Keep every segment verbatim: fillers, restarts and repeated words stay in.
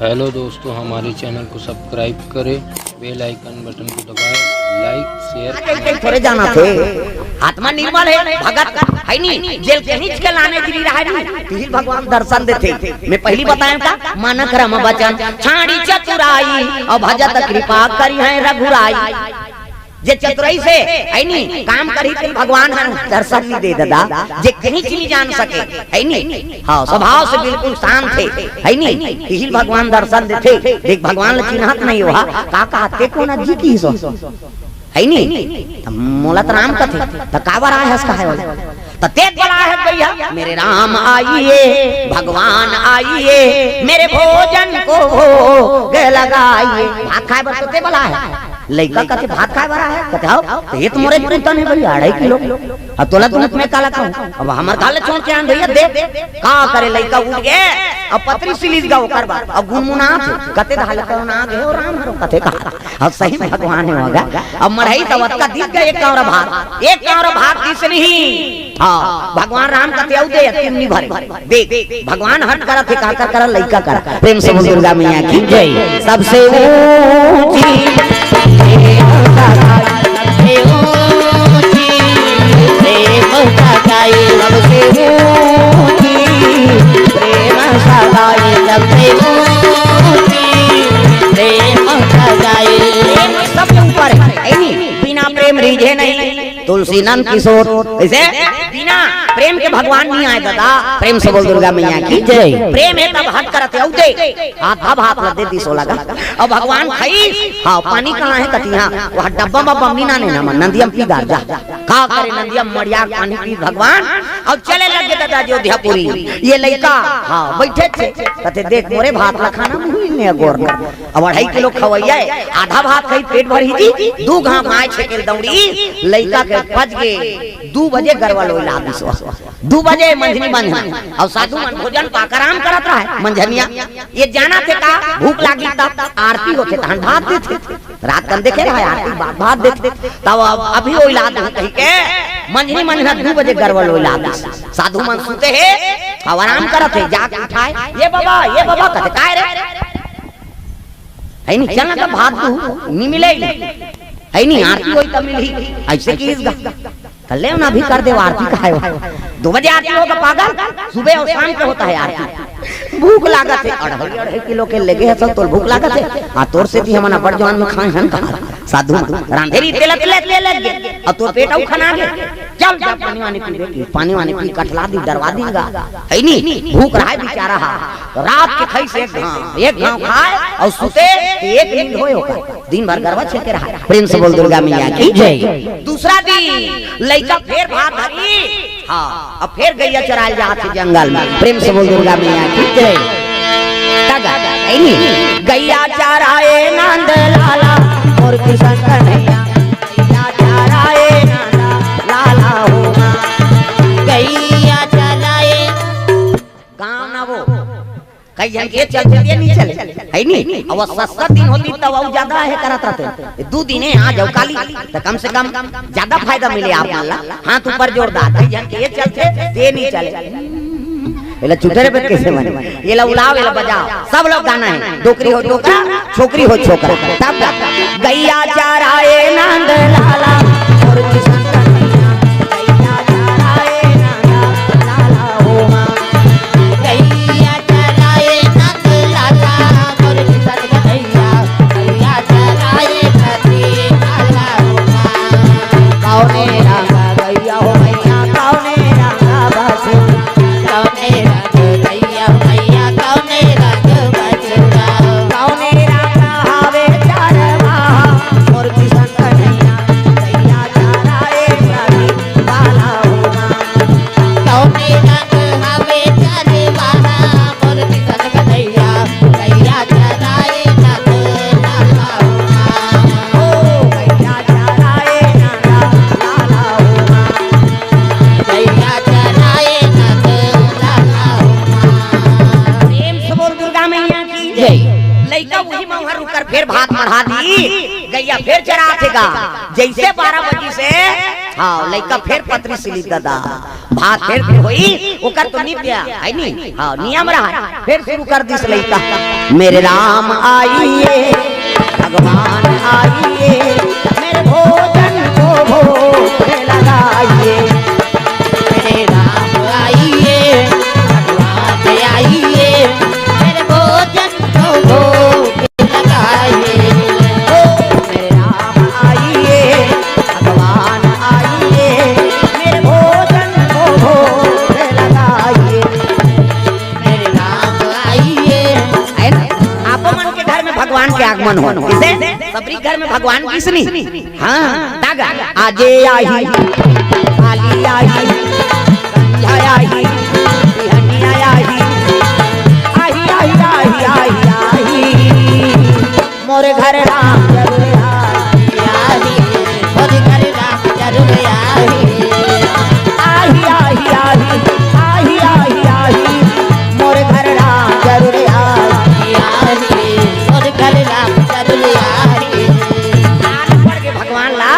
Hello दोस्तों, हमारे channel को सब्सक्राइब करें, बेल आइकन बटन को दबाएं, लाइक, शेयर, कमेंट। थोरे जाना थे, आत्मा निर्मल है, भगत है नी, जेल के नीच के लाने गिरी रहा है नी, तिही ल भगवान दर्शन देथे। मैं पहली बताया था, मानक रम बचन, छाड़ी चतुराई, और भजत कृपा करिहैं रघुराई। जे चतुराई से, है नी, काम करही, तिही ल भगवान ह दर्शन नी दे ददा, जे कहीं चीज जान सके, है नी, हाँ, स्वभाव से बिल्कुल शांत है, है नी, तिही ल भगवान दर्शन देथे। देख, भगवान ल चिन्हत नहीं हो, का कहते कोन जी की सो, है नी, त मोला त राम कथे, त काबर आए हस कहे वाला, त तेत बला है भैया, मेरे राम आइए, भगवान आइए, मेरे भोजन को भोग लगाइए। भात खाए बर तो ते बला है, लइका कथे भात खाए बर आहे, कथे हव, त ये तो मोरे पूतन है भैया, अढ़ाई किलो। अब तोला दूध में काला कहूँ, अब हमर काले छोड़ के आन भैया, दे। का करे, लइका उठ गे, अब पतरी सिलीस गा ओकर बाद, अब गुनमुनात हे, कथे धाले कौन आ गए हो राम हरो, कथे कहा, अब सही में भगवान है होगा। अब मरही तब अतका दीस गा एक कांवरा भात, एक कांवरा भात दीस नहीं। हाँ, भगवान राम कथे अउ दे, अतिम नी भरे। देख, भगवान हट करत हे, काकर करा, लइका करा। प्रेम से बोल दुर्गा मैया की जय। सबसे ऊंची सबसे ऊपर है, है नी? बिना प्रेम रीझे नहीं। तुलसी नंद किशोर, ऐसे बिना प्रेम के भगवान नहीं आए दादा। प्रेम से बोल दुर्गा मैया की जय। प्रेम है तब हट करत हे, अउ दे। हाथ, अब हाथ ल दे दिस ओला गा। अब भगवान खाइस, हाँ, पानी कहाँ है कतिहा, वहाँ डब्बा में बमनी ना लेना मन, नंदिया म पी गा जा। का करे, नंदिया म मड़िया पानी पी भगवान, अब चले लगे दादा अयोध्यापुरी। ये लइका, हाँ, बैठे थे, कथे देख मोरे भात ला खाना मुही ने गोर ना। अब अढ़ाई किलो खवैया है, आधा भात खाई पेट भरही जी, दू घांव माय छेके ल दौड़ी, लइका के पच गे, दू बजे गरवा लोई ला दिस। दू बजे मंझनी बंधना, अउ साधु मन भोजन पाक आराम करत रहे। मंझनिया ये जाना थे का, भूख लागी तब आरती होथे तहन भात देथे। रात कन देखे रहे आरती, भात, भात देथे। तब अब अभी ओइला दे कहि के मंझनी मंझना दू बजे गरवा लोई ला दिस। साधु मन सुते हे, अब आराम करत हे, जाके उठाए, ये बाबा, ये बाबा, कथे काय रे? है नी, चल ना त भात दू, नी मिले ही। है नी, आरती होई त मिलही। ऐसे किहिस गा। त ले ना, अभी कर दे आरती, का है वो? दू बजे आरती होगा पागल, सुबह और शाम के होता है आरती। भूख लागत हे, अढ़ाई, अढ़ाई किलो के लेगे हस, तोर भूख लागत हे। हाँ, तोर सेती हमन अब्बड़ जवान में खाए हन कहा। साधु मन, रांधे रही तेला, तेला, तेला लग गे। अब तोर पेट अउ खना गे। चल, जा पानी वानी पीबे की, पानी वानी पी, कठला दी, डरवा दी गा। है नी, भूख रहा है बेचारा हा। रात के खाइस एक घांव, एक घांव खाए अउ सुते, एक नींद होए ओकर। दिन भर गरवा छेके रहा। प्रेम से बोल दुर्गा मैया की जय। दूसरा दिन लइका फेर भात धरी, हाँ, अब फेर गैया चराए ल जात हे जंगल में। प्रेम से बोल दुर्गा मैया की जय। तब, है नी, गैया चराए नंद लाला, मोर किशन कन्हैया। गैया चराए नंद लाला हो माँ। गैया चराए। गाँव ना वो, कई झन के चलथे ते नी चले, है नी? अब सस्ता दिन होती तब अउ ज्यादा हे करत रहते। दू दिन हे, आज अउ काली, त कम से कम ज्यादा फायदा मिले आप मन ला। हाथ ऊपर जोरदार, कई झन के ये चलथे ते नी चले। एला चुटरे पे कैसे बने? एला उलाव, एला बजाव, सब लोग गाना हे। डोकरी हो डोकरा, छोकरी हो छोकरा। तब तक गैया चराए नंद लाला, मोर किशन कन्हैया। गैया चराए नंद लाला हो माँ। गैया चराए नंद लाला, मोर किशन कन्हैया। गैया चराए नंद लाला हो माँ। कौने रंग गैया हो मैया, कौने रंग बछरू। कौने रंग गैया हो मैया, कौने रंग बछरू। कौने रंग हवे चरवाहा, मोर किशन कन्हैया। गैया चराए सभी वाला हो माँ। कौने रंग हवे चरवाहा, मोर किशन कन्हैया। गैया चराए नंद लाला हो माँ। ओ गैया चराए नंद लाला हो माँ। गैया चराए नंद लाला हो माँ। प्रेम से बोल दुर्गा मैया की जय। लइका उही मउहा रुकर फेर भात मढ़ा दी, गइया फेर चराथे गा। जइसे बारह बजी से, हाँ, लइका फेर पतरी सिली ददा, भात फेर होई, ओकर तो नित्य है नी, हाँ, नियम रहा, फेर शुरू कर दिस लइका। मेरे राम आइए, भगवान आइए, मेरे भोजन को भोग लगाइए। मेरे राम आइए, भगवान आइए, मेरे भोजन को भोग लगाइए। ओ मेरे राम आइए, भगवान आइए, मेरे भोजन को भोग लगाइए। मेरे राम आइए। है ना? आपो मन के घर में भगवान के आगमन हो। किसे? सबरी घर में भगवान किसनी? हाँ, तागा। आजे आही, काली आही, संझा आही, बिहनिया आही, आही, आही, आही, आही, आही। मोर घर राम जरूर आही, आही, मोर घर राम जरूर आही। आही, आही, आही, आही, आही, आही, मोर घर राम जरूर आही, आही, मोर घर राम जरूर आही। आन पड़ के भगवान ला,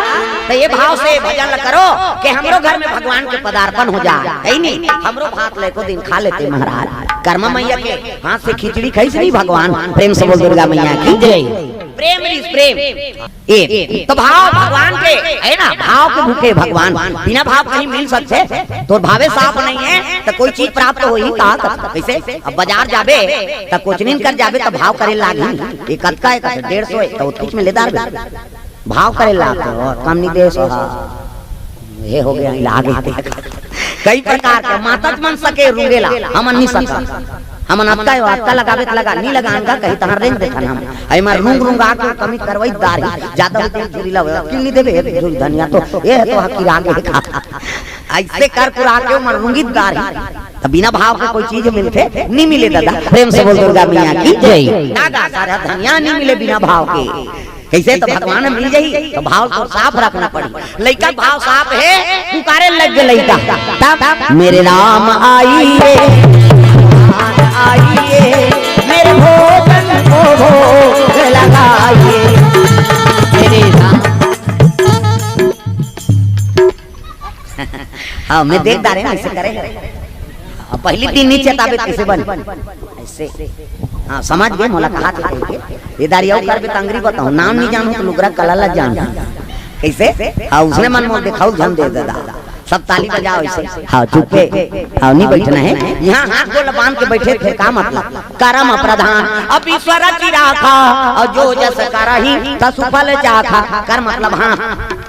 तो ये भाव से भजन ला करो कि हमरो घर में भगवान के पदार्पण हो जाए, है नी? हमरो भात लेको दिन खा लेते महाराज। कर्मा मैया के हाथ से खिचड़ी खाइस नहीं भगवान, प्रेम से बोल दुर्गा मैया की जय। प्रेम रिस प्रेम। ए, तो भाव भगवान के, है ना? भाव के भूखे भगवान, बिना भाव कहीं मिल सकते? तो भावे साफ नहीं है, तो कोई चीज प्राप्त हो ही कहा सकता? कैसे? अब बाजार जाबे, तो कोचनिन कर जाबे, तो भाव करे लागी। एक अतका, एक डेढ़ सौ, तो कुछ में ले डार दे। भाव करे लाग, और कम नहीं दे सो, हाँ। ये हो गया, लागे। कई प्रकार के मातत मन सके रुंगेला, हमन नहीं सका। हमन अतका, अतका लगाबे त लगा, नहीं लगान का कहीं तहां रेंग देथन हम। अई मार रुंग रुंग आके कमी करवाई दार ही, ज्यादा होते झूरी ला, किल नहीं देबे, एक झूरी धनिया तो, ये है तो हकी राग है। ऐसे कर पुरा के मर रुंगी दार ही। तो बिना भाव के कोई चीज मिलथे? नहीं मिले दादा। प्रेम से बोल दुर्गा मैया की जय। दादा सारा धनिया नहीं मिले बिना भाव के। कैसे तो भगवान मिल जाई, तो भाव तो साफ रखना पड़ी। लइका भाव साफ है, पुकारे लग गए लइका। तब मेरे राम आइए, भगवान आइए, मेरे भोजन को भोग लगाइए। मेरे राम। हाँ, मैं देख डारे ना, ऐसे करे। अब पहली दिन नीचे ताबे कैसे बन? ऐसे। हाँ, समझ गए, मोला कहा थे कह के। ये दारी अउ करबे त अंगरी बताओ, नाम नहीं जानू तो लुगरा कला ला जान। कैसे? हाँ, उसने मन मोर दिखाऊ झन दे दादा। सब ताली बजाओ ऐसे। हाँ, चुप के। हाँ, नहीं बैठना है। यहाँ हाथ गोल बांध के बैठे थे, का मतलब? कर्म प्रधान। अब ईश्वर की राखा, और जो जस करही, तसु फल चाखा। कर मतलब हाथ।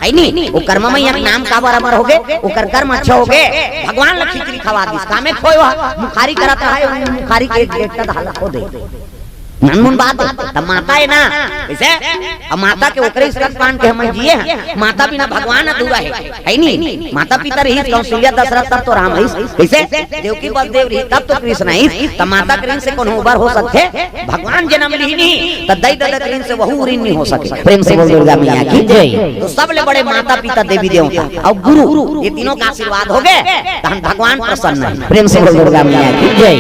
है नी? वो कर्म में एक नाम का बराबर हो गए, ओकर कर्म अच्छा हो गए, भगवान ला खिचड़ी खवा दिस, कामे खोए हुआ, मुखारी करत रहा है, मुखारी के एक डेढ़ हालत हो दे। ननमुन बात है, तब माता है ना, कैसे? अब माता के ओकरे स्तन पान के हम जिए हैं, माता बिना भगवान अधूरा है, है नी? माता पिता रही कौशल्या दशरथ तब तो राम है, कैसे? देवकी बलदेव रही तब तो कृष्ण है, तब माता कृष्ण से कौन उबर हो सकते? भगवान जन्म ली नहीं, तो दई ददा ऋण से वहू ऋण नहीं हो सके। प्रेम से बोल दुर्गा मैया की जय। तो सबले बड़े माता पिता देवी देवता और गुरु, ये तीनों का आशीर्वाद हो गए, तो हम भगवान प्रसन्न है। प्रेम से बोल दुर्गा मैया की जय।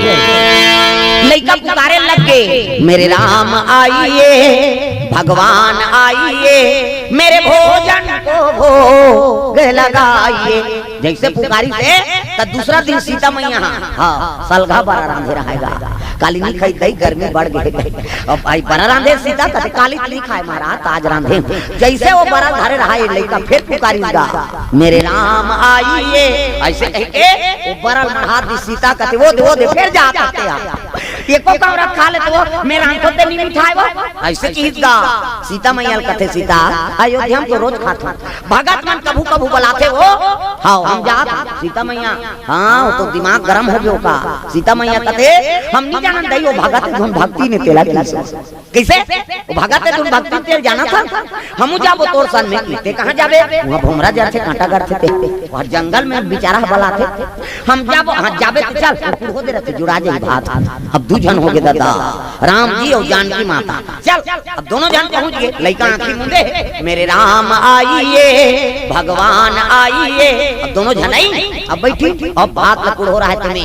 लइका पुकारे लग गए, मेरे राम आइए, भगवान आइए, मेरे भोजन को भोग लगाइए। जैसे पुकारी से, त दूसरा दिन सीता मैया, हाँ, हाँ, सलघा बरा रांधे रहेगा। काली नहीं खाई दई, गर्मी बढ़ गई। अब आई बरा रांधे सीता, कते काली नहीं खाए महाराज, ताज रांधे। जैसे वो बरा धरे रहा, ये लइका फिर पुकारी गा, मेरे राम आइए। ऐसे कह के वो बरा मढ़ा दी सीता, कते वो दे, वो दे, फिर जात आते आप। एको कौरत खा ले तो वो, मेरा हाथ तो नहीं मिठाए वो। ऐसे चीज गा। सीता मैया कथे सीता, अयोध्या में तो रोज खात हूँ। भगत मन कभू कभू बुलाथे वो। हाँ, हम जात हन। सीता मैया, हाँ, वो तो दिमाग गरम हो गयो का। सीता मैया कथे, हम नहीं जानन दई, वो भगत है, हम भक्ति ने तेला की। कैसे? वो भगत है, तुम भक्ति तेल जाना था? हमू जाबो तोर सन में। ते कहाँ जाबे? वहाँ भोमरा जर से कांटा गढ़ थे ते। वहाँ जंगल में बेचारा बलाथे। हम जाबो, हाँ, जाबे तो चल, वो कुल हो दे रहते, जुड़ा जाई बात। अब दू झन होगे दादा, राम जी अउ जानकी माता। चल, अब दोनों झन पहुंच गे, लइका आंखी मूंदे हे, "मेरे राम आइए, भगवान आइए।" अब दोनों झन आई, अब बइठी, अब भात ल कुड़हो रहा हे तेमे,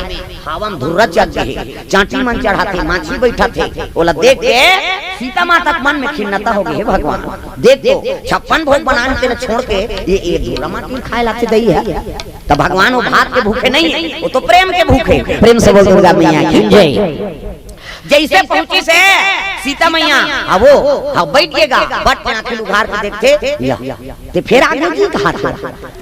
हवा म धुर्रा चघ गे हे, चांटी मन चढ़ाथे, माछी बइठाथे, ओला देख के सीता माता के मन में खिन्नता होगे हे, "भगवान, देख तो, छप्पन भोग बनाए हे तेला छोड़ के ये, ये धुर्रा माटी खाए ल आथे दई हे।" त भगवान वो भात के भूखे नहीं हे, वो तो प्रेम के भूखे। प्रेम से बोल दुर्गा मैया की जय। जइसे पहुंचिस हे सीता मैया, हाँ वो, हाँ बइठ गे गा, बट के आंखी उघार के देखथे, या, ते फेर आगे जी कहाथे,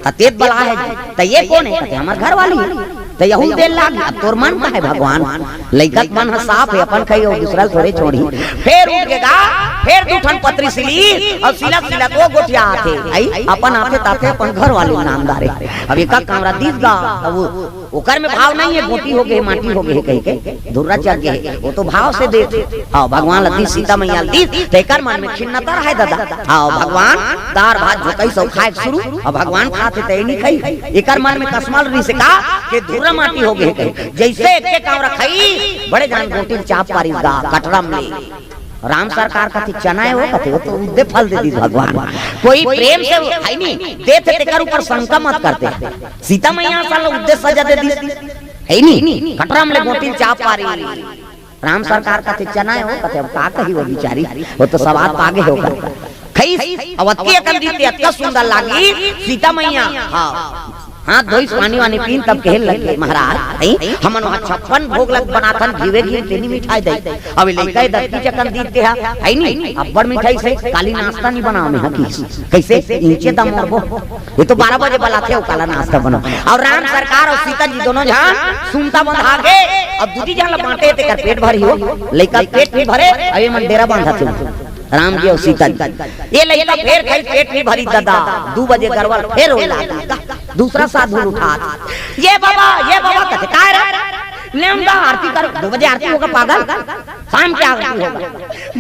त तेत बला हे जी, त ये कोन हे? कथे हमर घर वाली हे। त यहू देर लाग, अब तोर मन का हे भगवान, लइका के मन ह साफ हे, अपन खाही अउ दूसरा ल थोरे छोड़ही। फेर उठ गे गा, फेर दू ठन पतरी सिली अउ सिलत सिलत वो गोठियाथे। आई, अपन आथे ताथे अपन घर वाली ल नाम डारे। अब एका कांवरा दिस गा, त वो ओकर में भाव नहीं हे, गोटी होगे हे, माटी होगे हे कहिके, धुर्रा चघ गे हे, वो तो भाव से देथे। हाँ, भगवान ल दिस, सीता मैया ल दिस, त एकर मन में खिन्नता रहे दादा। हाँ, भगवान दार भात झोंकाइस अउ खाए के शुरू, अउ भगवान खाथे त ये नहीं खाही, एकर मन में कसमल रहिस हे का, के धुर्रा माटी होगे हे कहिके। जइसे एके कांवरा खाही, बड़े जान गोटी ल चाप पारिस गा, कटरा म ले। राम सरकार कथे चना हे वो, कथे वो तो उद्दे फल दे दिस भगवान। कोई प्रेम से हे नहीं, देथे तेकर ऊपर शंका मत करते। सीता मैया असन ल उद्दे सजा दे दिस, हे नहीं, कटरा म ले गोटी ल चाप पारी। राम सरकार कथे चना हे वो, कथे अब का कही वो बिचारी, वो तो सवाद पागे हे ओकर। खाइस, अउ अतकी अकन दिस ते अतका सुंदर लागिस सीता मैया। हाँ, हाथ धोइस, पानी वानी पीन, तब कहे लगे, "महाराज, हई, हमन वहाँ छप्पन भोग लग बनाथन, घीवे घीव तेनी मिठाई दई। अब लइका दतकी चकन दिस ते हा, हई नी, अब्बड़ मिठाई से, काली नाश्ता नी बनाओ में हा किस। कइसे? इंचे दम मरबो। ये तो बारह बजे बलाथे अउ काला नाश्ता बनाओ।" अउ राम सरकार अउ सीता जी दोनों झन सुनता बंधा गे, अब दूजी झन ल बांटे तेकर पेट भरी हो, लइका पेट नी भरे, अउ ये मन डेरा बांधा थे। राम जी अउ सीता जी। ये लइका फेर खाइस, पेट नी भरिस दादा, दू बजे गरवा ल फेर रोए लागिस। दूसरा साधु उठा, "ये बाबा, ये बाबा," कथे, "काय रे? ले उनका आरती कर, दू बजे आरती होगा पागल, शाम के आरती होगा।"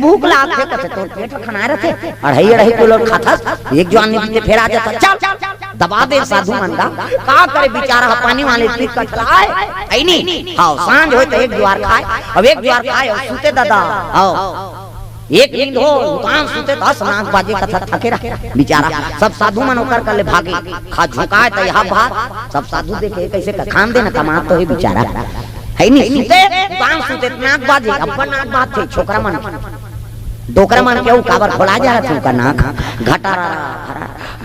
"भूख लागथे," कथे, "तोर पेट खनाए रथे, अढ़ाई अढ़ाई किलो खाथस, एक जुआर नी दिस ते फेर आ जाथस, चल।" दबा दे साधु मन ला, का करे बिचारा ह पानी वाले पी कठलाए, हई नी? हाँ, सांझ होय त एक जुआर खाए, अब एक जुआर खाए अउ सुते दादा, हाँ। एक नींद हो, उतान सुते दस नाक बाजे कथा थके रहे। बिचारा, सब साधु मन ओकर कर ले भागे। खा झुकाए त यहाँ भाग, सब साधु देखे, कइसे क-, खान देना कमात तो हे बिचारा। हई नी, सुते, उतान सुते, नाक बाजे, अब्बड़ नाक बाजथे, छोकरा मन के। डोकरा मन के अउ काबर खोला जा रथे ओकर नाक। घटारा,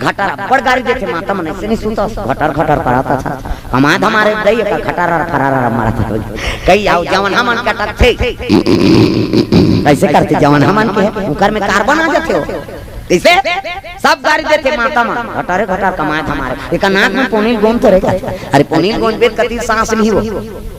घटारा, अब्बड़ गारी देथे माता मन, अइसे नी सुतस, घटर, घटर करत अस। कमाए धमारे दई एकर खटारा फरारा मारत होई। कई अउ जवन हमन कटकथे। कइसे करथे जवन हमन के, ओकर में कार्बन आ जाथे हो। कइसे? सब गारी देथे माता मन, घटरे घटर कमाए धमारे। एकर नाक में पोनील गोंद तो रहे। अरे पोनील गोंद बेत कति सांस नी हो।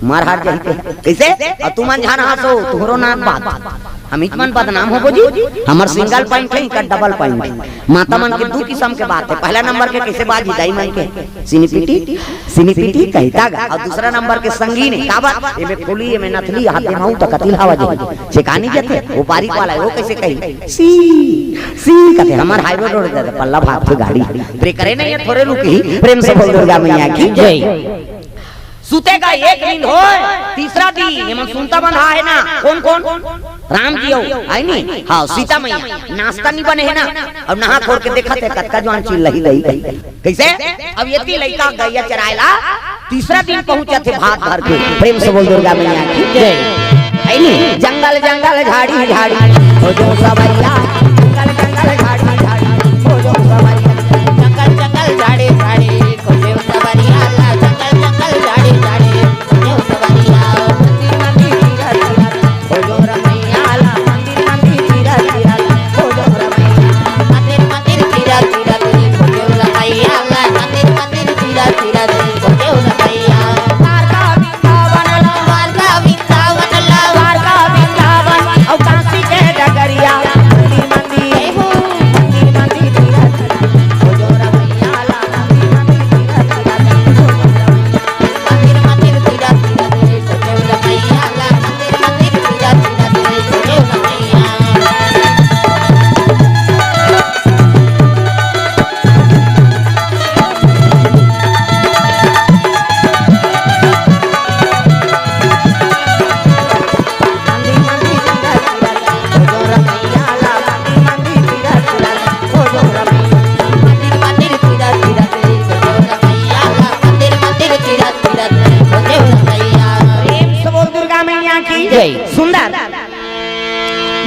मर हर जाही ते। कइसे? अउ तुमन झन हंसो, तुहरो नाक बात। हमीच मन बदनाम होबो जी, हमर single point हे, इनकर double point। माता मन के दू किसम के बात हे, पहला नंबर के कइसे बाजी दाई मन के, सिनीपिटी, सिनीपिटी कहिता गा, अउ दूसरा नंबर के संगीन हे, काबर? एमे फूली, एमे नथली, हाथ देमाऊ त कतिल हवा जाही, छेकानी जथे, वो बारीक वाला हे, वो कइसे कही? सी, सी कथे, हमर highway road दे, पल्ला भागथे गाड़ी, breaker नहीं हे, थोरे रुकही, प्रेम से बोल दुर्गा मैया की जय। सुते गा एक नींद होय, तीसरा दिन एमन सुनता बंधा हे ना, कोन कोन? राम जी अउ, हई नी? हाँ, सीता मैया, नाश्ता नी बने हे ना, अउ नहा खोर के देखत हे, कतका जुआन चिल्लही लही कही। कइसे? अब एती लइका गइया चराए ला, तीसरा दिन पहुंचत हे भात भर के। प्रेम से बोल दुर्गा मैया की जय। हई नी? जंगल जंगल झाड़ी झाड़ी, हो जो सवैया, जंगल जंगल झाड़ी झाड़ी, हो जो सवैया, जंगल जंगल झाड़ी झाड़ी, हो जो सवैया, जंगल जंगल झाड़ी झाड़ी, हो जो सवैया, मंदिर मंदिर तीरथ तीरथ, हो जो रमैया ला, मंदिर मंदिर तीरथ तीरथ, हो जो रमैया, मंदिर मंदिर तीरथ तीरथ, हो जो रमैया ला, मंदिर मंदिर तीरथ तीरथ, हो जो रमैया। द्वारका वृंदावन ला, द्वारका वृंदावन ला, द्वारका वृंदावन, अउ काशी के डगरिया, मंदिर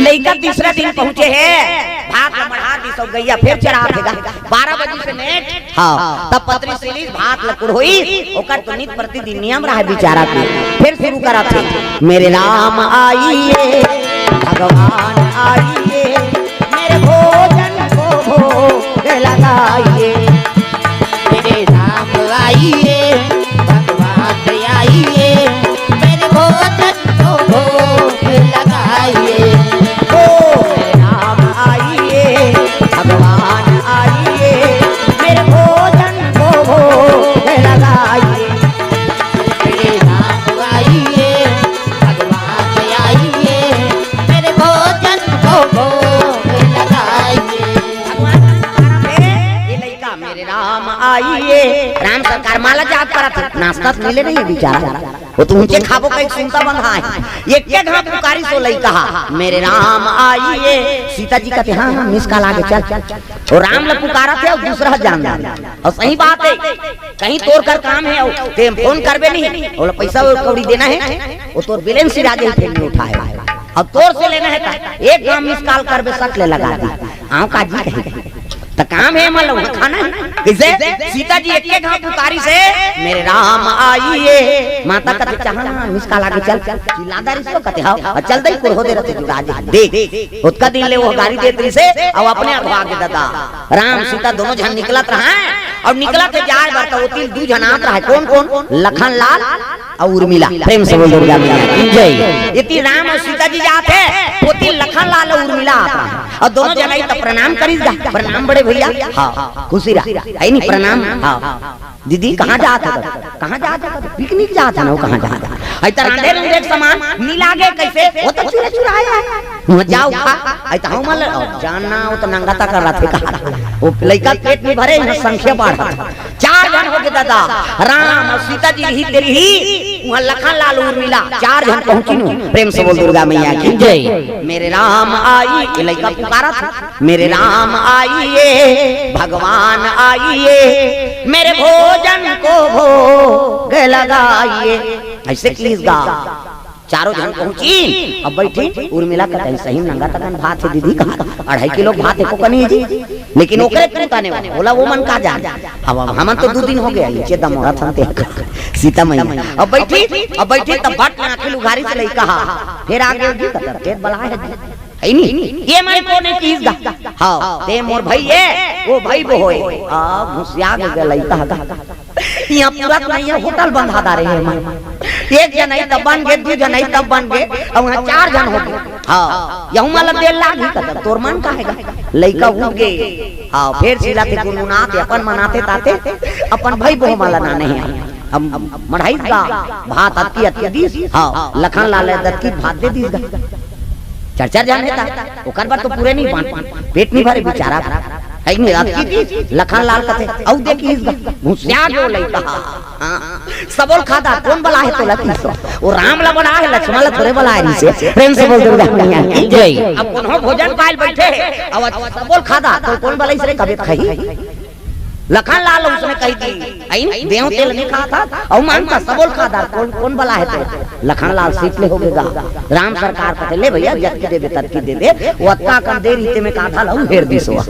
लइका तीसरा दिन पहुंचे हे, भात ल मढ़ा दिस अउ गइया फेर चरात हे गा। बारह बजे से नेट, हाँ, तब पतरी सिलिस, भात ल कुढ़ोइस, ओकर तो नित प्रतिदिन नियम रहय बिचारा के। फेर शुरू करत हे, मेरे राम आइए, भगवान आइए, मेरे भोजन को भोग लगाइए। मेरे राम आइए, भगवान आइए, मेरे भोजन को भोग लगाइए। ओ मेरे राम आइए, भगवान आइए, मेरे भोजन को भोग लगाइए। मेरे राम आइए, भगवान आइए, मेरे भोजन को भोग लगाइए। भगवान का पुकारा हे, ये लइका, मेरे राम आइए। राम सरकार माला जाप करत हे, नाश्ता तो मिले नहीं है बिचारा, वो तो ऊंचे खाबो का एक सुनता बंधा है। एक के घाव पुकारिस ओ लइका हा, मेरे राम आइए। सीता जी कथे, हाँ हाँ, मिस कॉल आगे, चल। वो राम ल पुकारत हे अउ दूसरा जान डारे। अउ सही बात हे, कहीं तोर कर काम हे अउ तें फोन करबे नहीं, ओला पइसा कौड़ी देना हे, वो तोर बैलेंस सिरा जाही, फेर नहीं उठाय। अब तोर से लेना हे त एक घाव मिस कॉल करबे, सट ले लगा दी। आंव का जी कही, त काम हे मतलब खाना हे। कइसे? सीता जी एक के घाव पुकारिस हे, मेरे राम आइए। माता कथे, चाहा मिस कॉल आगे, चल। चिल्ला डारिस तो कथे, हाँ, अउ चल दई, कुढ़ो दे रथे जुड़ा दे। देख, ओतका दिन ले वो गारी देत रहिस हे, अउ अपने आप आगे ददा। राम सीता दोनों झन निकलत रहय, अउ निकलत हे जाय बर, त ओती ले दू झन आत रहय। कोन कोन? लखन लाल अउ उर्मिला। प्रेम से बोल दुर्गा मैया की जय। एती राम अउ सीता जी जात हे, ओती लखन लाल अउ उर्मिला आत रहय, अउ दोनों झन आइस त प्रणाम करिस गा। प्रणाम बड़े भइया। हाँ, खुशी रह, हे नहीं, प्रणाम। हाँ। दीदी, कहाँ जात हव? कहाँ जात हव? पिकनिक जात हन, वो कहाँ जात हन? अइ त रांधे रुंधे के सामान नइ लागे, कइसे? वो तो चुरा चुराए हे। वहाँ जाव खा, अइ त हमन ल, अउ जान ना, वो तो नंगा तक कर रथे कहा। वो लइका पेट नइ भरे, इहाँ संख्या बाढ़त। चार झन होगे ददा, राम अउ सीता जी रही तेरी ही, वहाँ लखन लाल उर्मिला, चार झन पहुँचिन। प्रेम से बोल दुर्गा मैया की जय। मेरे राम आइए, ये लइका पुकारत हे। मेरे राम आइए, भगवान आइए, मेरे भोजन को भोग लगाइए। अइसे किहिस गा। चारों झन पहुँचिन, अब बइठिन, उर्मिला कथे, सही नंगा तकन भात हे दीदी, कहाँ अढ़ाई किलो भात एको कनी जी, लेकिन ओकरे तू ताने वाला, ओला वो मन का जान। अब, अब हमन तो दू दिन होगे, नीचे दमोरा थन ते सीता मैया। अब बइठिन, अब बइठिन, तब भट में आँखी उघारिस लइका हा, फेर आगे जी कथे, फेर बलाय हे जी। हे नी? ये मन कोन हे किहिस गा? हाँ, तें मोर भई ए, वो भई बोहय। आ, घुसिया गे लइका हा गा। इहाँ पूरा तो नइ हे, होटल बंधा डारे हे मन। एक झन आइस तब बन गे, दू झन आइस तब बन गे, अउ वहाँ चार झन होगे। हाँ, यहू मन ला दे ल लागही कथे, तोर मन का हे गा? लइका उठ गे। हाँ, फेर सिला थे गुनगुनाथे, अपन मनाथे ताथे, अपन भई बोह मन ला नाने हे। अब मढ़ाइस गा, भात अतकी अतकी दिस, हाँ, लखन लाल ल अतकी भात दे दिस गा। चार चार झन हे ता, ओकर बर तो पूरे नइ बन, पेट नइ भरे बिचारा। हे नहीं, अतकी दिस, लखन लाल कथे, अउ दे किहिस गा, घुसिया गे लइका। हाँ, सबो ल खा डार, कोन बलाय हे तोला किहिस? वो राम ला बलाय हे, लक्ष्मण ला थोरे बलाय रिहिसे। प्रेम से बोल दुर्गा मैया की जय। अब कोनो भोजन पाय ल बइठे हे, अउ सबो ल खा डार, त कोन बलाइस रे, कबे खाही? लखन लाल उसने कहि दिस, अइन देव तेल नइ खात हस, अउ मांगत हस, सबो ल खा डार, कोन, कोन बलाय हे तोला? लखन लाल सीट ले होगे गा। राम सरकार कथे, ले भइया, जतकी देबे, ततकी दे दे। वो अतका कन दे रहिते में का था, लहू हेर दिस वो।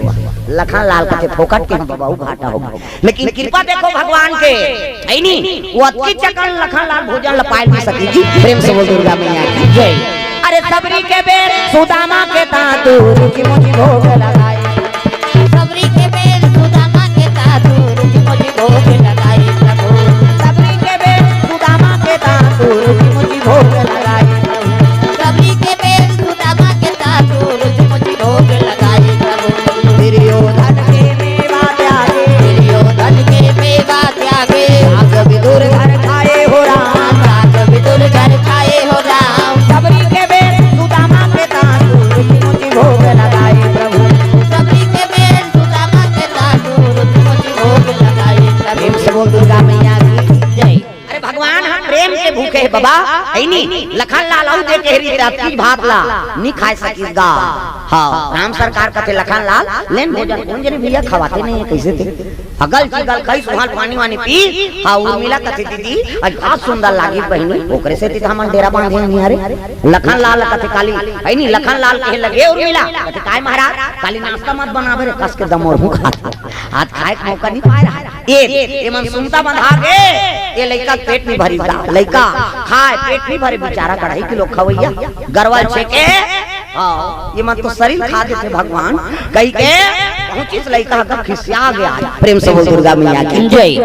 लखन लाल कथे, फोकट के हम बबाऊ घाटा होगे। लेकिन कृपा देखो भगवान के, हे नी, वो अतकी चकन लखन लाल भोजन ल पाय नइ सकिस जी। प्रेम से बोल दुर्गा मैया की जय। अरे सबरी के बेर सुदामा के ता तू रुचि मुचि भोग लगाए। सबरी के बेर सुदामा के ता तू रुचि मुचि भोग लगाए प्रभु। सबरी के बेर सुदामा के ता तू रुचि मुचि भोग लगाए प्रभु। सबरी के बेर सुदामा के ता तू रुचि मुचि भोग लगाए प्रभु। दुर्योधन के मेवा त्यागे। दुर्योधन के मेवा त्यागे। राग विदुर घर खाए हो राम। राग विदुर घर खाए हो राम। सबरी के बेर सुदामा के ता तू रुचि मुचि भोग लगाए प्रभु। बाबा, ऐनी लखन लाल अउ दे के री अतकी भात ला नी खाय सकिस गा। हाँ, राम सरकार कथे लखन लाल, लेन भोजन। कोन जनी भैया खवाथे नहीं है, कैसे थे? अगल चिगल खाई सुहाल पानी वानी पी। हाँ, उर्मिला कथे दीदी, आज बहुत सुंदर लागी बहिनी, ओकरे सेती त हमन डेरा बांधे हन इहाँ रे। लखन लाल कथे काली, ऐनी लखन लाल कहे लगे उर्मिला, कथे काय महाराज, काली नाश्ता मत बनाबे रे, कस के दमोर हूँ खात। आज खाए के मौका नहीं पाए रहा। ए, ए मन सुनता बंधा गे, ए लइका के पेट नहीं भरी गा, लइका खाए पेट नहीं भरे, बेचारा कढ़ाई के लोग खवैया, गरवा छेके। हाँ, ए मन तो शरीर खा देथे भगवान, कही के पहुंचिस लइका ह खिसिया गया। प्रेम से बोल दुर्गा मैया की जय।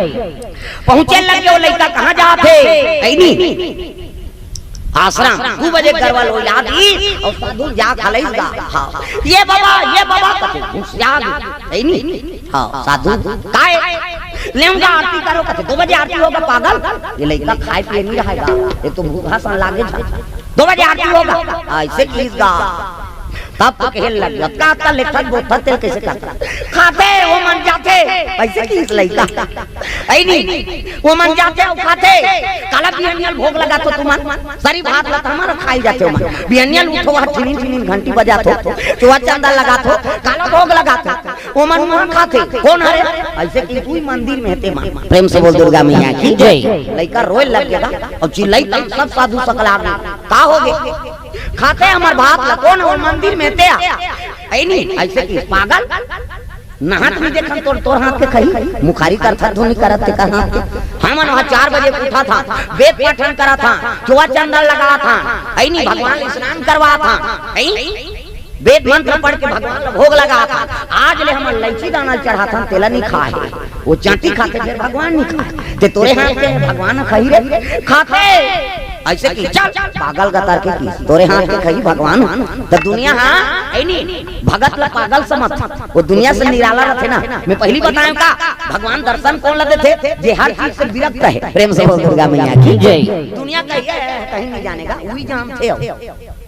पहुंचे लगे वो लइका कहाँ जाथे, ऐनी आश्रम। दू बजे गरवा लो याद ही, अउ साधु जात हलइस गा। हाँ, ये बाबा, ये बाबा कथे घुसिया गे, ऐनी। हाँ, साधु, काय? लेऊंगा आरती करो कथे, दू बजे आरती होगा पागल, ये लइका खाए पिए नहीं रहेगा, ये तो भूखा सन लागे जा। दू बजे आरती होगा, ऐसे किहिस गा। तब तो कहे लग गया, का का लेखत बोथत तेल कैसे करता? खाथे, वो मन जाथे, ऐसे किहिस लइका। ऐनी, वो मन जाथे अउ खाथे। काला बिहनिया ल भोग लगाथो तुमन, सरी भात ला त हमर खाई जाथे ओमन। बिहनिया ल उठो, वहाँ ठिनिन ठिनिन घंटी बजाथो, चुआ चंदा लगाथो, काला भोग लगाथो। ओमन वहाँ खाथे। कोन हरे? ऐसे कि तू ही मंदिर में हे ते मन। प्रेम से बोल दुर्गा मैया की जय। लइका रोए लग गया अउ चिल्लाई तब सब साधु सकला गे। का हो गे? खाथे हमर भात ला, कोन हे वो मंदिर में ते आ? ऐनी, ऐसे कि पागल? नहात नहीं देखन तोर, तोर हाथ के खही, मुखारी करथन धुनी करत ते कर हाथ के। हमन वहाँ चार बजे उठा था, वेद पठन करा था, चुआ चंदन लगा था, ऐनी भगवान स्नान करवा था, ऐ वेद मंत्र पढ़ के भगवान ला भोग लगा था। आज ले हमन लैची दाना चढ़ा था, तेला नहीं खाए। वो चांटी खाथे, फिर भगवान नहीं खाए। ते तोरे हाथ के भगवान खही रे, खाथे। ऐसे कि चल, पागल गतर के की, तोरे हाथ के खही भगवान। त दुनिया हा, ऐनी, भगत ला पागल समझ। वो दुनिया से निराला रथे ना। मैं पहली बताया का, भगवान दर्शन कोन ला देथे? जे हर चीज से विरक्त हे। प्रेम से बोल दुर्गा मैया की जय। दुनिया कही हे, कहीं नहीं जानेगा, वही जानथे हो।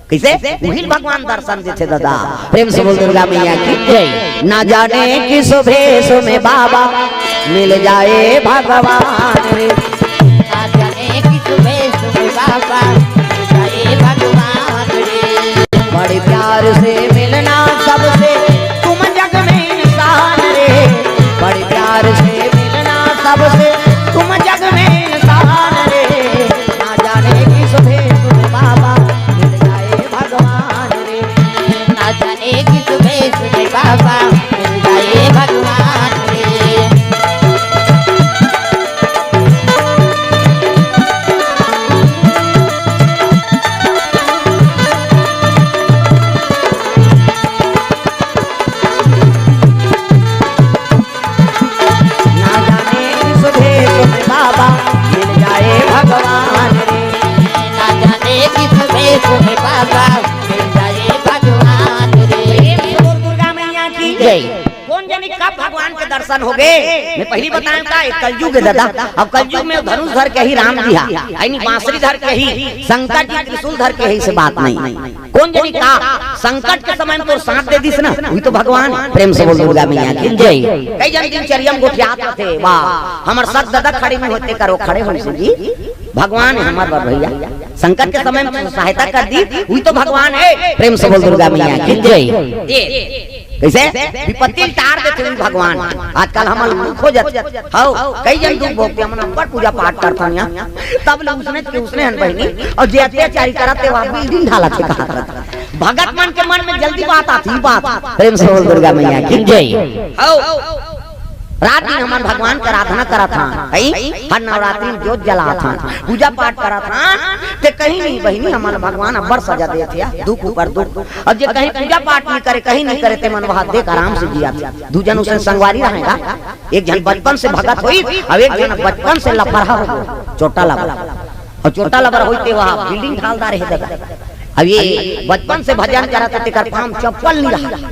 कैसे? उही भगवान दर्शन देथे दादा। प्रेम से बोल दुर्गा मैया की जय। ना जाने किस भेष में बाबा मिल जाए भगवान रे। ना जाने किस भेष में बाबा मिल जाए भगवान रे। बड़े प्यार से मिलना सबसे तुम जग में इंसान रे। बड़े प्यार से मिलना सबसे तुम जग में इंसान रे। ना जाने किस भेष में बाबा मिल जाए भगवान रे। ना जाने किस भेष में बाबा मिल जाए भगवान रे। ना जाने किस भेष में बाबा मिल जाए भगवान रे। ना जाने किस भेष में बाबा मिल जाए भगवान रे। प्रेम से बोल दुर्गा मैया की जय। कोन जनी कब भगवान के दर्शन होगे? मैं पहली बताया का, एक कलयुग हे दादा। अब कलयुग में धनुष धर के ही राम जी हा, यानी बांसुरी धर के ही शंकर जी, त्रिशूल धर के ही, से बात नहीं। कोन जनी का संकट के समय में तोर साथ दे दिस ना, वही तो भगवान हे। प्रेम से बोल दुर्गा मैया की जय। कई जन दिनचर्या में गोठियात रथे, वाह, हमर सत ददा खड़े नहीं होते करो, खड़े होइस जी, भगवान हे हमर बर भैया। संकट के समय में सहायता कर दिस, वही तो भगवान हे। प्रेम से बोल दुर्गा मैया की जय। ये कैसे विपत्ति ल टार देथे वही भगवान। आजकल हमन दुख हो जाथे, हव, कई जन दुख भोगथे, हमन अब्बड़ पूजा पाठ करथन यहाँ, तब ले उसने के उसने हन बहिनी, अउ जे अत्याचारी करत हे, वह building ढालत हे, कहात रहत। भगत मन के मन में जल्दी बात आथे, बात। प्रेम से बोल दुर्गा मैया की जय। हव, रात दिन हमन भगवान के आराधना करत हन, हई? हर नवरात्रि में जोत जलात हन, पूजा पाठ करत हन, ते कहीं नहीं बहिनी, हमन भगवान अब्बड़ सजा देथे, दुख ऊपर दुख। अउ जे कहीं पूजा पाठ नहीं करे, कहीं नहीं करे, ते मन वहाँ देख आराम से जियाथे। दू जन उसने संगवारी रहेगा, एक जन बचपन से भगत होई, अउ एक जन बचपन से लफरहा हो गया, चोटा लबर। अउ चोटा लबर होई ते वहाँ building ढाल डारे हे दादा। अब ये बचपन से भजन करत हे, तेकर पाँव चप्पल नहीं रहा,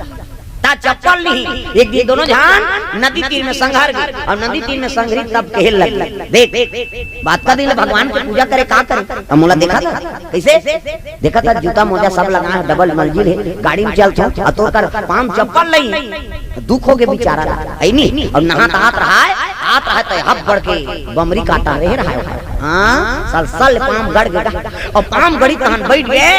ता चप्पल नहीं। एक दिन दोनों जन नदी तीर में संघर गे, अउ नदी तीर में संघरी तब कहे लगी, देख, बात का दिन भगवान के पूजा करे, का करे? अब मोला देखा था, कैसे? देखा था, जूता मोजा सब लगा हे, double मंजिल हे, गाड़ी में चलत हँव, अउ तोर कर पाँव चप्पल नहीं, दुख होगे बेचारा ला, हई नी? अउ नहात हात रहा हे, जात रहय त हब्बड़ के बमरी काटा रहे रहय। हाँ, सल सल पाम गड़ गे। अउ पाम गड़ी तहन बइठ गे,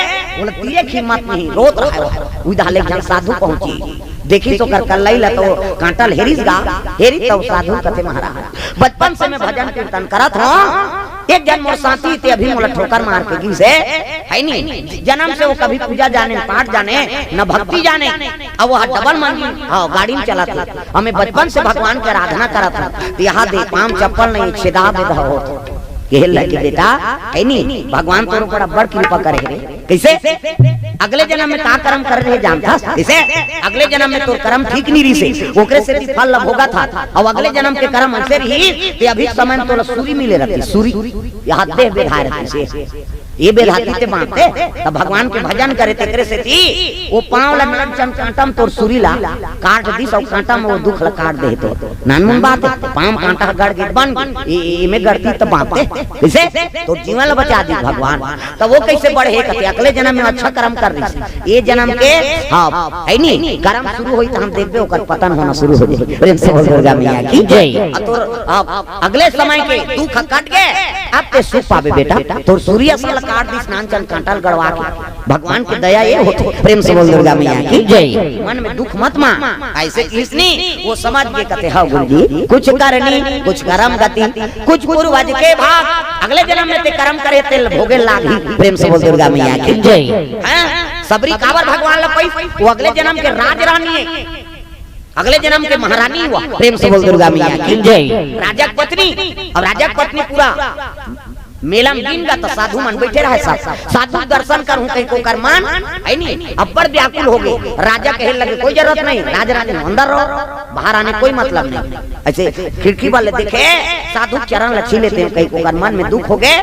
ओला तीरे के हिम्मत नहीं, रोत रहय। उही डहर ले एक झन साधु पहुंचिस, देखिस ओकर कल्लई ला त कांटा ल हेरिस गा, हेरिस त साधु कथे महाराज, बचपन से मैं भजन कीर्तन करत हंव, एक झन मोर साथी ते अभी मोला ठोकर मार के गिस हे, है नी? जनम से वो कभी पूजा जाने, न पाठ जाने, न भक्ति जाने। अब वो डबल मंजिल, हाँ, गाड़ी में चलत हे। अउ मैं बचपन से भगवान के आराधना करत हंव। त एहा दे, पाम चप्पल नहीं, छेदा दे दहो। कहे लगे, "बेटा, है नी, भगवान तोर ऊपर अब्बड़ कृपा करे हे।" कइसे? अगले जनम में का करम करे रहे जानथस? कइसे? अगले जनम में तोर करम ठीक नइ रिहिसे, ओकरे सेती फल ल भोगत हस। अउ अगले जनम के करम अइसे रहिस, ते अभी समय में तोला सूरी मिले रहतिस, सूरी। एहा देह बेधाय रहतिस हे। ए बेधाती ते बांचते, त भगवान के भजन करे तेकरे सेती, ओ पांव ल नान चन कांटा म तोर सूरी ला काट दिस, अउ कांटा म ओ दुख ल काट दे हे तोर। नानमुन बात हे, पांव कांटा ह गड़ गे त बन गे, ए, ए, एमे गड़ती त बांचते। कइसे? तोर जीवन ल बचा दिस भगवान। त ओ कइसे बढ़े हे कथे, अगले जनम में अच्छा करम कर रहिस। ए जनम के, हाँ, है नी, करम शुरू होही त हम देखबे ओकर पतन होना शुरू हो जाही। प्रेम से बोल दुर्गा मैया की जय। अउ तोर, हाँ, अगले समय के दुख कट गे, अब ते सुख पाबे बेटा। तोर सूरी असन ल काट दिस नान चन कांटा ल गड़वा के। भगवान के दया ए होथे। प्रेम से बोल दुर्गा मैया की जय। मन में दुख मत मा, अइसे किहिस नी, ओ समझ गे कथे, "हव गुरुजी, कुछ करनी, कुछ करम गति, कुछ पूर्वज के भाग।" अगले जनम में ते करम करे, तेला भोगे लागही। प्रेम से बोल दुर्गा मैया की जय। हैं? सबरी काबर भगवान ल पाइस, ओ अगले जनम के राज रानी हे, अगले जनम के महारानी हे। प्रेम से बोल दुर्गा मैया की जय। राजा के पत्नी, अउ राजा के पत्नी पूरा मेला में गिन गा त साधु मन बइठे रहय सब। साधु दर्शन करहूं कहिके ओकर मन, है नी, अब्बड़ व्याकुल हो गे। राजा कहे लगे, "कोई जरूरत नहीं, राज रानी अंदर रहो, बाहर आने कोई मतलब नहीं।" अइसे खिड़की वाले देखे, साधु चरण ल छीन लेते हैं कहिके ओकर मन में दुख हो गे,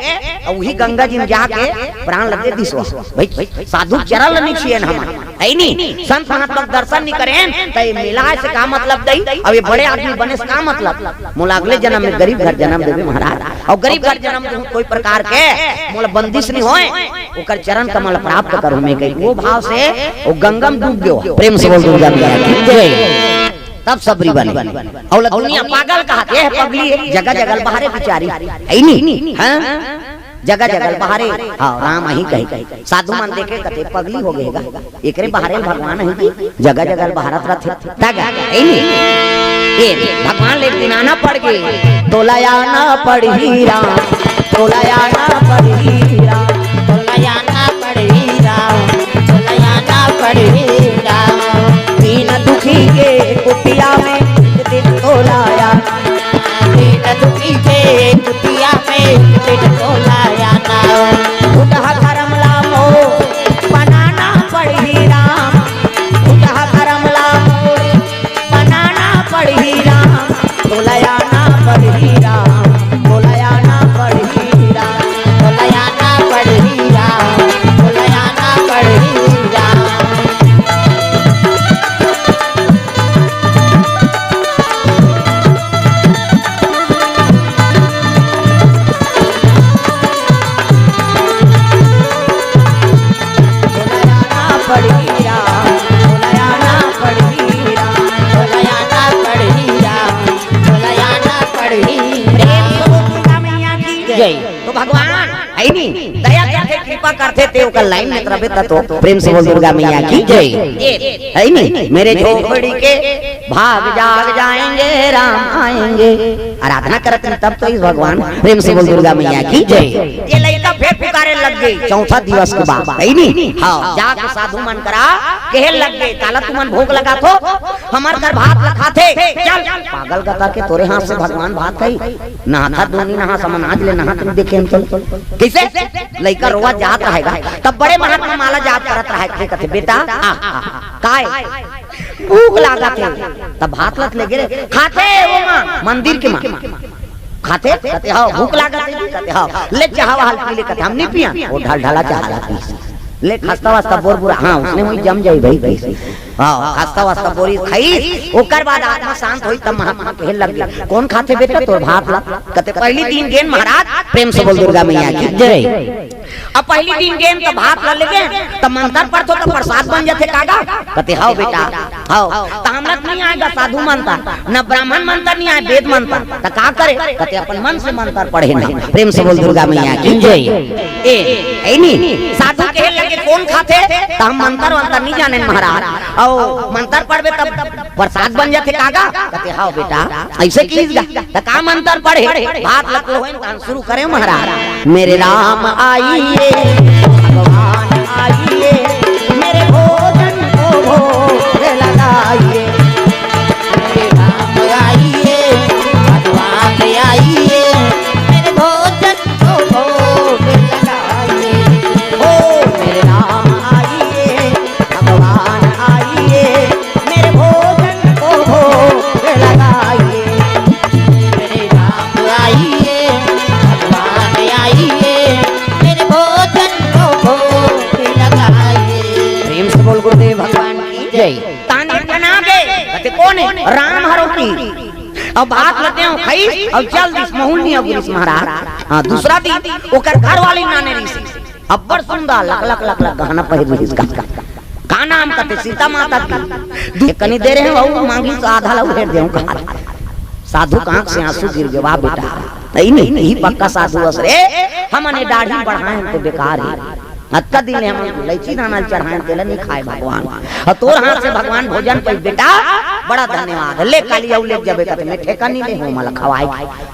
अउ उही गंगा जी में जाके प्राण ल दे दिस। भाई, साधु चरण ल नइ छीन हमन, है नी? संत महात्मा के दर्शन नइ करेन, त ए मेला से का मतलब दई? अउ ए बड़े आदमी बने से का मतलब? मोला अगले जनम में गरीब घर जनम देबे महाराज, अउ गरीब घर जनम देहूं, कोई प्रकार के मोला बंदिश नइ होय, ओकर चरण कमल प्राप्त करहूं मैं कहिके ओ भाव से ओ गंगा में डूब गे। प्रेम से बोल दुर्गा मैया की जय। तब सबरी बने। अउ ल दुनिया पागल कहत हे, पगली हे, जगह जगह ल बहारे बिचारी, है नी? हाँ? जगह जगह ल बहारे, हाँ, राम अही कही। साधु मन देखे कथे, "पगली हो गे गा, एकरे बहारे ल भगवान अही जी, जगह जगह ल बहारत रथे।" तगा, है नी? ए, भगवान ल एक दिन आना पड़ गे, तोला आना पड़ही राम, तोला आना पड़ही राम, तोला आना पड़ही राम, तोला आना पड़ही राम। दीन दुखी के कुटिया में एक दिन तोला आना, दीन दुखी के कुटिया में एक दिन तोला आना। उठहा धरम ला मोर बनाना पड़ही राम, उठहा धरम ला मोर बनाना पड़ही राम, तोला आना पड़ही राम, तोला आना पड़ही राम, तोला आना पड़ही राम, तोला आना पड़ही राम। तोला आना पड़ही राम, तोला आना पड़ही राम, तोला आना पड़ही राम, तोला आना पड़ही राम। प्रेम से बोल दुर्गा मैया की जय। तो भगवान, है नी, दया करथे, कृपा करथे, ते ओकर लाइन में रहिबे त तो। प्रेम से बोल दुर्गा मैया की जय। ए, है नी, मेरे झोपड़ी के भाग जाग जाएंगे, राम आएंगे। आराधना करत रही तब तो इस भगवान। प्रेम से बोल दुर्गा मैया की जय। ए लइका फेर पुकारे लग गे चौथा दिवस के बाद, है नी? हाँ, जाके साधु मन करा कहे लग गे, "काला तुमन भोग लगाथो, हमर घर भात ल खाथे, चल।" पागल गता के, तोरे हाथ से भगवान भात खाही? नहाथा दूनी नहा समन आज ले नहा तुम देखे हम तो। कइसे? लइका रोवत जात रहय गा, तब बड़े महात्मा माला जाप करत रहय, कथे, "बेटा, आ, आ, आ, काय?" भूख लागत हे, तब भात ल त लेगे रे, खाथे ओ मां, मंदिर के मां। खाथे, कथे, "हव, भूख लागत हे जी?" कथे, "हव।" "ले, चाहा वाहा ल पी ले।" कथे, "हम नइ पियन।" ओ ढलढला चाहा ल पीस। "ले, खस्ता वस्ता बोर बुरा।" "हाँ, ओइसने होही, जम जाही भाई," कहिस। हाँ, खस्ता वस्ता बोरिस, खाइस, ओकर बाद आत्मा शांत होइस, तब महात्मा कहे लग गे, "कोन खाथे बेटा तोर भात ल?" कथे, "पहिली दिन गेन महाराज।" प्रेम से बोल दुर्गा मैया की जय। अब पहिली दिन गेन त भात ल लेगेन, त मंतर पढ़थो त प्रसाद बन जाथे का गा? कथे, "हव बेटा।" हव, त हमला तो नइ आय गा साधु मंतर, न ब्राह्मण मंतर नइ आय, वेद मंतर। त का करे? कथे अपन मन से मंतर पढ़े ना। प्रेम से बोल दुर्गा मैया की जय। ए, ए नी, साधु कहे लगे कोन खाथे? त हम मंतर वंतर नइ जानेन महाराज। अउ मंतर पढ़बे तब प्रसाद बन जाथे का गा? कथे हव बेटा, अइसे किहिस गा। त का मंतर पढ़े? भात ल कोहेन तहन शुरू करे महाराज। मेरे राम आइए, भगवान आइए, मेरे भोजन को भोग लगाइए। मेरे राम आइए, भगवान आइए, मेरे भोजन को भोग लगाइए। ओ मेरे राम आइए, भगवान आइए, मेरे भोजन को भोग लगाइए। मेरे राम आइए, भगवान आइए, मेरे भोजन को भोग लगाइए। प्रेम से बोल गुरुदेव भगवान की जय। ताने बना दे, कथे कोन हे? राम हरो की। अब भात ल देंव खाइस, अउ चल दिस, महूं ल नइ अगुरिस महाराज। हाँ, दूसरा दिन ओकर घर वाली नाने रिहिस, अब्बड़ सुंदर, लख लख लख लख गहना पहिर रिहिस का। का नाम कथे? सीता माता की। दू कनी दे रहेंव, अउ मांगिस त आधा ल उहेर देंव का। साधु के आंख से आंसू गिर गे, वाह बेटा, तहीं नहीं, नहीं पक्का साधु अस रे। हमन ए दाढ़ी बढ़ाएन त बेकार हे। अतका दिन ले हमन इलायची दाना ल चढ़ाएन, तेला नइ खाय भगवान। अउ तोर हाथ से भगवान भोजन पाइस बेटा, बड़ा धन्यवाद। ले काली अउ लेग जाबे कथे, मैं ठेका नइ ले हंव, मला खवाय।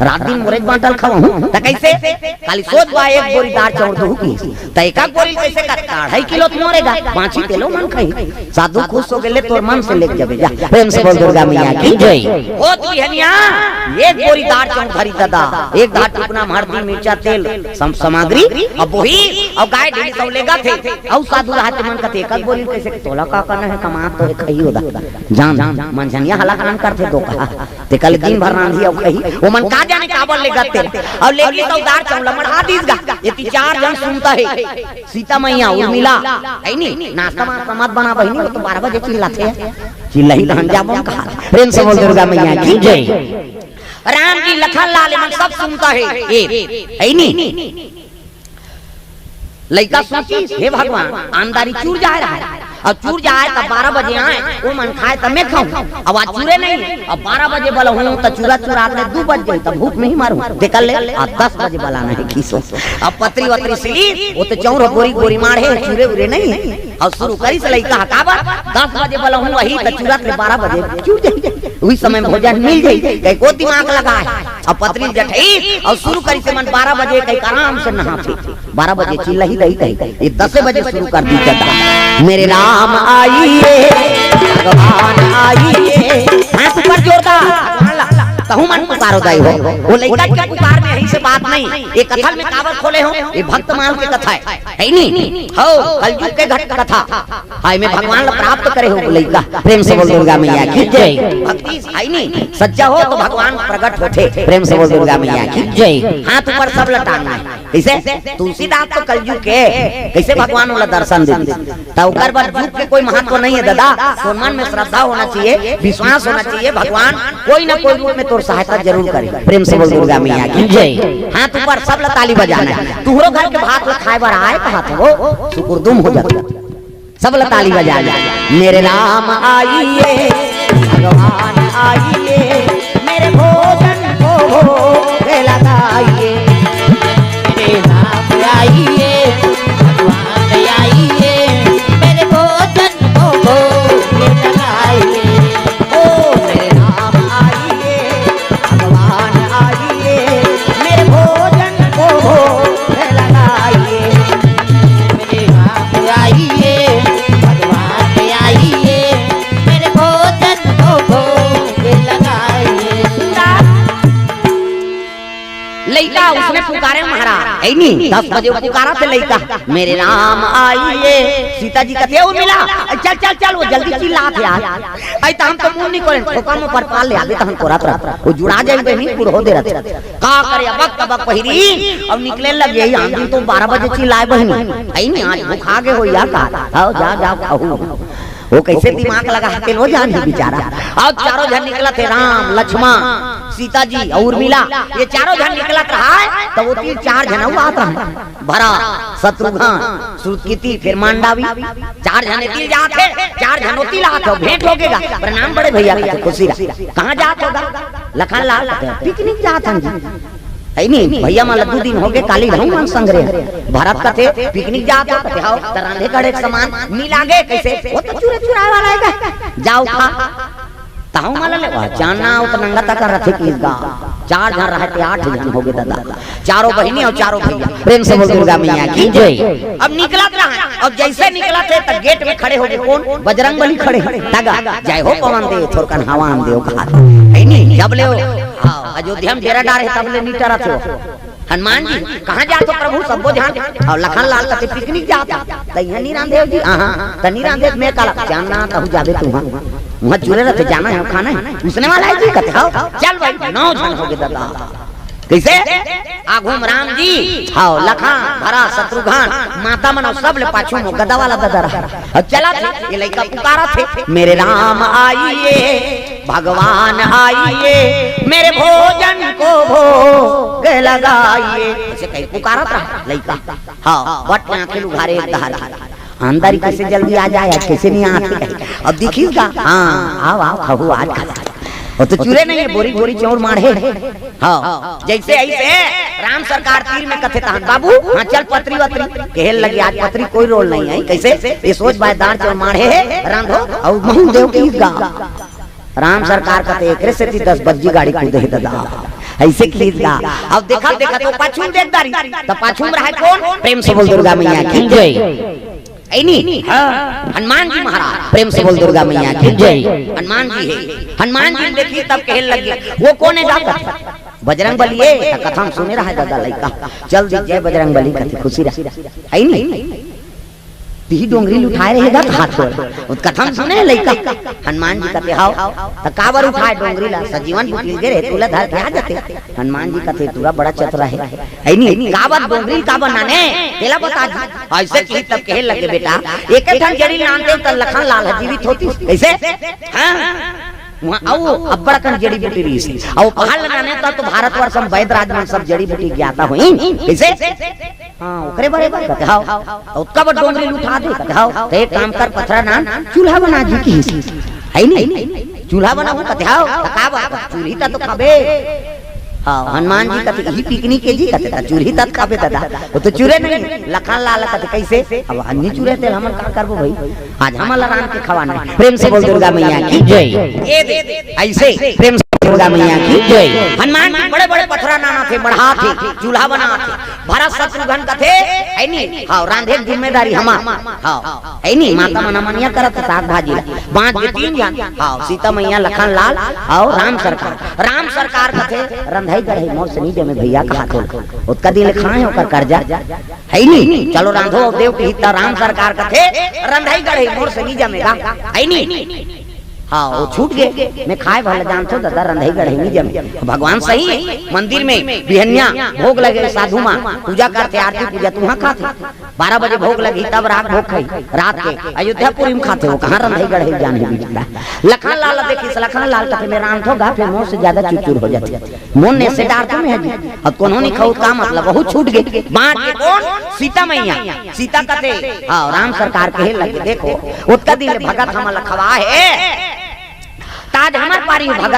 रात दिन मोरेच बांटा ल खवाहूं, त कइसे? काली सोझ बा एक बोरी दार चाउर दुहू की। त एक एक बोरी कइसे कर? अढ़ाई किलो त मोरे गा, बांचही तेला ओमन खाही। साधु खुश होगे, ले तोर मन से लेग जाबे जा। प्रेम से बोल दुर्गा मैया की जय। ओ बिहनिया, एक बोरी दार चाउर धरिस ददा, एक धार टुकना म हरदी, मिर्चा, तेल, सम-, सामग्री, अउ बोही, अउ गाय ढील सव लेगथे, अउ साधु रहत मन कथे, एक एक बोरी कइसे? तोला का करना हे, कमात तो हे, खइही ओ दा। जान, मंझनिया हला कान करथे दो कहा। तेकर ले दिन भर रांधही अउ खइही। ओमन का जाने काबर लेगथे। अउ लेगिस अउ दार चाउर ल मढ़ा दिस गा। एती चार झन सुनता हे। सीता मैया, उर्मिला, हे नी? नास्ता वास्ता मत बना बहिनी, ओ तो बारह बजे चिल्लाथे। चिल्लाही तहन जाबो कहा। प्रेम से बोल दुर्गा मैया की जय। राम जी लखन लाल एमन सब सुनता हे। ए, हे नी? लइका सोचिस, हे भगवान, आंधारी चुर जाय रहय, अउ चुर जाय त बारह बजे आय, ओमन खाय त मैं खाहूं। अब आज चुरे नइ हे, अब बारह बजे बलाहूं त चुरत चुरत ले दू बज जाही, त भूख म ही मरहूं। तेकर ले, आज दस बजे बलाना हे किसो। अब पतरी वतरी सिलिस, ओ तो चाउर बोरी बोरी माढ़े, चुरे उरे नइ हे। अउ शुरू करिस लइका ह, काबर? दस बजे बलाहूं वही त चुरत ले बारह बजे चुर जाही, उही समय भोजन मिल जाही, कहिके ओ दिमाग लगाय। अब पतरी ल जठइस अउ शुरू करिस, एमन बारह बजे कहिके आराम से नहाथे। बारह बजे चिल्लाही दई दई, ये दसे बजे शुरू कर दिस ददा। मेरे राम आइए, भगवान आइए। हाथ ऊपर जोरदार। तहूं मन पुकारो दाई हो। ओ लइका के पुकार म इही से बात नइ। ये कथा ल मैं काबर खोले हंव? ये भक्त माल के कथा हे। हे नी? हव, कलयुग के घट कथा। हाय, मैं भगवान ला प्राप्त करे हो लइका। प्रेम से बोल दुर्गा मैया की जय। भक्ति हे नी? सच्चा हो तो भगवान प्रगट होथे। प्रेम से बोल दुर्गा मैया की जय। हाथ ऊपर सब ला टांगना हे। कइसे? तुलसीदास तो कलयुग के, कइसे भगवान ओला दर्शन दे दिस? त ओकर बर युग के कोई महत्व नइ हे ददा। तोर मन म श्रद्धा होना चाहिए, विश्वास होना चाहिए, भगवान कोई ना कोई रूप म तोर सहायता जरूर करे। प्रेम से बोल दुर्गा मैया की जय। हाथ ऊपर, सब ला ताली बजाना हे। तुंहरो घर के भात ला खाय बर आय कहत हो, सुकुरदुम हो जाथे। सब ला ताली बजाना हे। मेरे राम आइए, भगवान आइए, मेरे भोजन को भोग लगाइए। मेरे राम आइए, भगवान आइए, मेरे भोजन को भोग लगाइए। ओ मेरे राम आइए, भगवान आइए, मेरे भोजन को भोग लगाइए। मेरे राम आइए, भगवान आइए, मेरे भोजन को भोग लगाइए। लइका उसने पुकारे महाराज, हे नी? दस बजे पुकारा थे लइका, मेरे राम आइए। सीता जी कथे, "ओ मिला, चल, चल, चल, ओ जल्दी चिल्लाथे यार।" अइ त हम तो मुंह नइ कोरेन, खोपा म परपाल ले आबे तहन कोरत रह। ओ जुड़ा जाही बहिनी, बुढ़ो दे रथे। का करे, अबक तबक पहिरी, अउ निकले लगे, यही आन दिन तो बारह बजे चिल्लाय बहिनी। हे नी, आज भुखा गे हो या का? हव, जा, जा, खाहू। ओ कइसे दिमाग लगाथे, ओ जानही बिचारा। अउ चारों झन निकलथे, राम, लक्ष्मण, सीता जी अउ उर्मिला, ये चारों झन निकलत रहय, त वो तीर चार झन अउ आत रहय। भरत, शत्रुघ्न, श्रुतकीर्ति, फिर मांडवी। चार झन ए तीर जात हे, चार झन ओ तीर आत हे, भेंट होगे गा। प्रणाम बड़े भैया, कथे खुशी रहा। कहाँ जात हो गा? लखन लाल कथे, पिकनिक जात हन जी। हे नी, भैया मन ला दू दिन होगे, काली रहूं मन संग रहे। भरत कथे, पिकनिक जात हो? कथे, हव। त रांधे गढ़े के समान नी लागे, कइसे? वो तो चुरे चुराए वाला हे गा, जाव खा। तहूं मन ला लेवा, जानना ओ त नंगा तका रथे कि गा। चार झन रहय ते आठ झन होगे ददा। चारों बहिनी अउ चारों भैया। प्रेम से बोल दुर्गा मैया की जय। अब निकलत रहय, अब जइसे निकलत हे त गेट में खड़े होगे कोन? बजरंग बली खड़े। तगा, जय हो पवन देव, थोरकन हवा आन देव कहा। हे नी, जब ले ओ, हाँ, अयोध्या में डेरा डारे हे, तब ले नी टरत हे। हनुमान जी, कहाँ जात हो प्रभु? सब्बो झन। अउ लखन लाल कथे पिकनिक जात हे। त इहाँ नी रांधे हो जी? हाँ, हाँ। त नी रांधे त मैं काला? जानना, तहूं जाबे तुहां। उहाँ चुरे रथे, जाना हे, खाना हे। उसने वाला हे जी, कथे, हव। चल भाई, नौ झन होगे ददा। कइसे? आघू म राम जी, हव, लखन, भरत, शत्रुघ्न, माता मन अउ सब ले पाछू म गदा वाला ददा रहा। अउ चलत हे, ये लइका पुकारत हे, मेरे राम आइए, भगवान आइए, मेरे भोजन को भोग लगाइए। अइसे कहि पुकारत रहा लइका। हव, बट में आंखी ल उघारे एक डहर। अंदर ही कइसे जल्दी आ जाय, आज कइसे नी आत हे। अब दिखिस गा, हाँ, आव, आव, खाहू आज खा। ओ तो चुरे नहीं हे, बोरी बोरी चाउर माढ़े। हव, जइसे अइसे राम सरकार तीर में कथे तहन, बाबू, हाँ, चल पतरी वतरी। कहे लगे, आज पतरी कोई रोल नहीं हे। कइसे? ये सोच भाई, दार चाउर माढ़े हे, रांधो, अउ महूं देव कहिस गा। राम सरकार कथे, एकरे सेती दस बज्जी गाड़ी कूदे हे ददा। अइसे कहिस गा। अब देखत देखत ओ पाछू म देख डारिस, त पाछू म रहय कोन? प्रेम से बोल दुर्गा मैया की जय। हे नी? हाँ। हनुमान जी महाराज, प्रेम से बोल दुर्गा मैया की जय। हनुमान जी हे। हनुमान जी देखिस तब कहे लगे, वो कोन हे गा? बजरंग बली हे। त कथा म सुने रहय ददा लइका। चल दी जय बजरंग बली कथे खुशी रहा। हे नी? तिही डोंगरी ल उठाय रहे गा हाथ जोड़। ओ कथा म सुने लइका। हनुमान जी कथे, हव, त काबर उठाय डोंगरी ला? सजीवन बुटिल गे रहे, तुला धर के आ जाते। हनुमान जी कथे, टूरा बड़ा चतुरा हे। हे नी, काबर डोंगरी ल काबर नाने? तेला बता जी। अइसे कहिस तब कहे लगे, बेटा, एके ठन जड़ी ल नानतेंव त लखन लाल ह जीवित होतिस। कइसे? हाँ? उहाँ अउ अब्बड़ अकन जड़ी बूटी रहिस। अउ पहाड़ ल नानेंव त तो भारतवर्ष म वैद्य राज मन सब जड़ी बूटी ज्ञाता होही। कइसे? हाँ, ओकरे बरे बर कथे, हव। अउ ओतका बड़ डोंगरी ल उठा दे, कथे, हव। त एक काम कर, पथरा नान, चूल्हा बना जी कहिस। हे नी? चूल्हा बनाहूं, कथे, हव। त का बात हे? चूल्ही त तो खाबे। हाँ, हनुमान जी कथे, इही पिकनिक हे जी, कथे, त चूल्ही त खाबे ददा। ओ तो चुरे नहीं, लखन लाल कथे, कइसे? अब नी चुरे ते हमन का करबो भाई? आज हमन ला रांध के खवाना हे। प्रेम से बोल दुर्गा मैया की जय। ए दे, अइसे प्रेम से दुर्गा मैया की जय। हनुमान जी बड़े बड़े पथरा नानथे, मढ़ाथे, चूल्हा बनाथे। भरत शत्रुघ्न कथे, हे नी? हव, रांधे के जिम्मेदारी हमार। हव, हे नी? माता मन अमनिया करत हे साग भाजी ला। बांच गे तीन झन। हव, सीता मैया, लखन लाल अउ राम सरकार। राम सरकार कथे, रंधई गढ़ई मोर से नी जमे भैया कहाथे। ओतका दिन ले खाय हे ओकर करजा। हे नी? चलो रांधो अउ देव कहिस त राम सरकार कथे, रंधई गढ़ई मोर से नी जमे गा। हे नी? हाँ, ओ छूट गे। मैं खाय भर ल जानथों ददा, रंधई गढ़ई नी जमे। भगवान सही हे, मंदिर में बिहनिया भोग लगे, साधु मन पूजा करथे, आरती पूजा, तुहां खाथे। बारह बजे भोग लगही, तब रात भोग खाही, रात के अयोध्यापुरी म खाथे, ओ कहाँ रंधई गढ़ई जानही बिचारा। लखन लाल देखिस, लखन लाल कथे, मैं रांधथों गा, फेर मोर से जादा चुरचुर हो जाथे। मोर ने से डारथों मैं जी। अब कोनो नी खाहू त का मतलब, वहू छूट गे। बांच गे कोन? सीता मैया। सीता कथे, हाँ, राम सरकार कहे लगे, देखो, ओतका दिन ले भगत हमन ला खवाय हे, त आज हमर पारी भगत